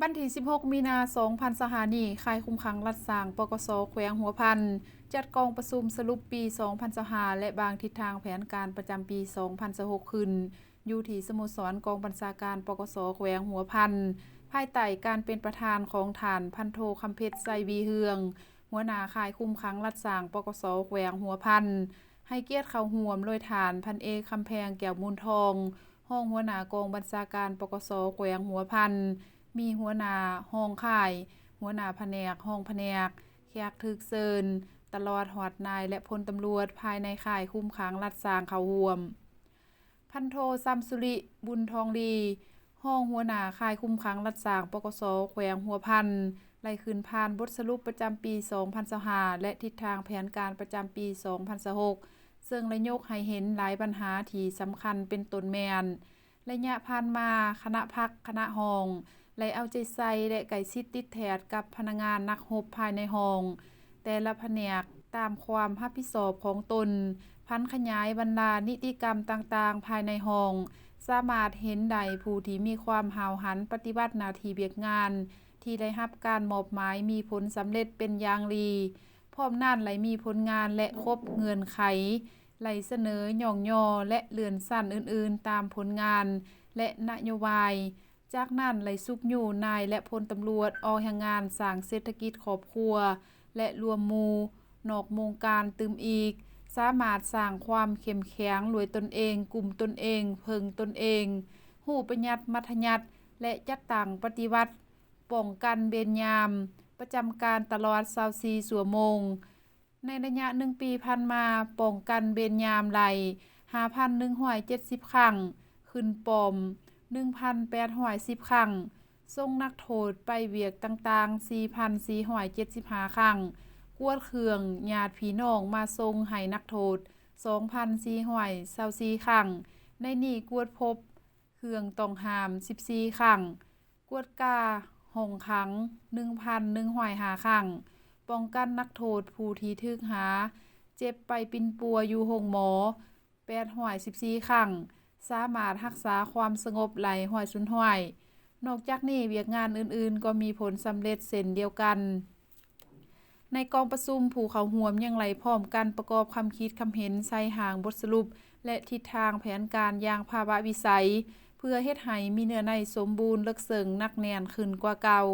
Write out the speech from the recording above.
ວັນທີສິບຫົກ ມີນາ ສອງພັນຊາວຫ້ານີ້, ຄ້າຍຄຸມຂັງລັດສ້າງ ປກສ ແຂວງຫົວພັນ ຈັດກອງປະຊຸມສະຫຼຸບປີ ສອງພັນຊາວຫ້າ ແລະ ວາງທິດທາງແຜນການປະຈຳປີ ສອງພັນຊາວຫົກ ຂຶ້ນ ຢູ່ທີ່ສະໂມສອນກອງບັນຊາການ ປກສ ແຂວງຫົວພັນ ພາຍໃຕ້ການເປັນປະທານຂອງທ່ານ ພັນໂທ ຄຳເພັດ ໄຊວີເຮືອງ ຫົວໜ້າຄ້າຍຄຸມຂັງລັດສ້າງ ປກສ ແຂວງຫົວພັນ, ໃຫ້ກຽດເຂົ້າຮ່ວມໂດຍທ່ານ ພັນເອກ ຄຳແພງ ແກ້ວມູນທອງ ຮອງຫົວໜ້າກອງບັນຊາການ ປກສ ແຂວງຫົວພັນ, ມີຫົວໜ້າຫ້ອງຄ້າຍ, ຫົວໜ້າພະແນກ, ຮອງພະແນກ, ແຂກຖືກເຊີນ, ຕະຫຼອດຮອດນາຍ ແລະ ພົນຕຳຫຼວດພາຍໃນຄ້າຍຄຸມຂັງລັດສ້າງເຂົ້າຮ່ວມ. ພັນໂທ ຊຳສຸລິ ບຸນທອງລີ ຮອງຫົວໜ້າຄ້າຍຄຸມຂັງລັດສ້າງ ປກສ ແຂວງຫົວພັນ ໄດ້ຂຶ້ນຜ່ານບົດສະຫຼຸບປະຈຳປີ ສອງພັນຊາວຫ້າ ແລະ ທິດທາງແຜນການປະຈຳປີ ສອງພັນຊາວຫົກ ເຊິ່ງໄດ້ຍົກໃຫ້ເຫັນຫຼາຍບັນຫາທີ່ສຳຄັນ ເປັນຕົ້ນແມ່ນ ໄລຍະຜ່ານມາ, ຄະນະພັກ, ຄະນະຫ້ອງ ໄດ້ເອົາໃຈໃສ່ ແລະ ໃກ້ຊິດຕິດແທດກັບພະນັກງານນັກຮົບພາຍໃນຫ້ອງ ແຕ່ລະພະແນກຕາມຄວາມຮັບຜິດຊອບຂອງຕົນ, ຜັນຂະຫຍາຍບັນດານິຕິກຳຕ່າງໆພາຍໃນຫ້ອງ, ສາມາດເຫັນໄດ້ຜູ້ທີ່ມີຄວາມຫ້າວຫັນປະຕິບັດໜ້າທີ່ວຽກງານທີ່ໄດ້ຮັບການມອບໝາຍມີຜົນສຳເລັດເປັນຢ່າງດີ. ພ້ອມນັ້ນໄດ້ມີຜົນງານ ແລະ ຄົບເງື່ອນໄຂ, ໄດ້ສະເໜີຍ້ອງຍໍ ແລະ ເລື່ອນຊັ້ນອື່ນໆຕາມຜົນງານ ແລະ ນະໂຍບາຍ. ຈາກນັ້ນໄດ້ຊຸກຍູ້ນາຍ ແລະ ພົນຕຳຫຼວດອອກແຮງງານສ້າງເສດຖະກິດຄອບຄົວ ແລະ ລວມໝູ່ນອກວົງການຕື່ມອີກ, ສາມາດສ້າງຄວາມເຂັ້ມແຂງດ້ວຍຕົນເອງ, ກຸ້ມຕົນເອງ, ເພິ່ງຕົນເອງ, ຮູ້ປະຢັດມັດທະຍັດ ແລະ ຈັດຕັ້ງປະຕິບັດ ປ້ອງກັນເວນຍາມປະຈຳການຕະຫຼອດຊາວສີ່ຊົ່ວໂມງ. ໃນໄລຍະໜຶ່ງປີຜ່ານມາ, ປ້ອງກັນເວນຍາມໄດ້ຫ້າພັນໜຶ່ງຮ້ອຍເຈັດສິບຄັ້ງ, ຂຶ້ນປ້ອມໜຶ່ງພັນແປດຮ້ອຍສິບຄັ້ງ, ສົ່ງນັກໂທດໄປວຽກຕ່າງໆສີ່ພັນສີ່ຮ້ອຍເຈັດສິບຫ້າຄັ້ງ, ກວດເຄື່ອງຍາດພີ່ນ້ອງມາສົ່ງໃຫ້ນັກໂທດສອງພັນສີ່ຮ້ອຍຊາວສີ່ຄັ້ງ, ໃນນີ້ກວດພົບເຄື່ອງຕ້ອງຫ້າມສິບສີ່ຄັ້ງ, ກວດກາຫ້ອງຂັງໜຶ່ງພັນໜຶ່ງຮ້ອຍຫ້າຄັ້ງ, ປ້ອງກັນນັກໂທດຜູ້ທີ່ຖືກຫາເຈັບໄປປິ່ນປົວຢູ່ໂຮງໝໍແປດຮ້ອຍສິບສີ່ຄັ້ງ, ສາມາດຮັກສາຄວາມສະຫງົບໄດ້ຮ້ອຍສ່ວນຮ້ອຍ. ນອກຈາກນີ້, ວຽກງານອື່ນໆກໍມີຜົນສຳເລັດເຊັ່ນດຽວກັນ. ໃນກອງປະຊຸມ, ຜູ້ເຂົ້າຮ່ວມຍັງໄດ້ພ້ອມກັນປະກອບຄຳຄິດຄຳເຫັນໃສ່ຮ່າງບົດສະຫຼຸບ ແລະ ທິດທາງແຜນການຢ່າງພາວະວິໄສ, ເພື່ອເຮັດໃຫ້ມີເນື້ອໃນສົມບູນ, ເລິກເຊິ່ງ, ໜັກແໜ້ນຂຶ້ນກວ່າເກົ່າ.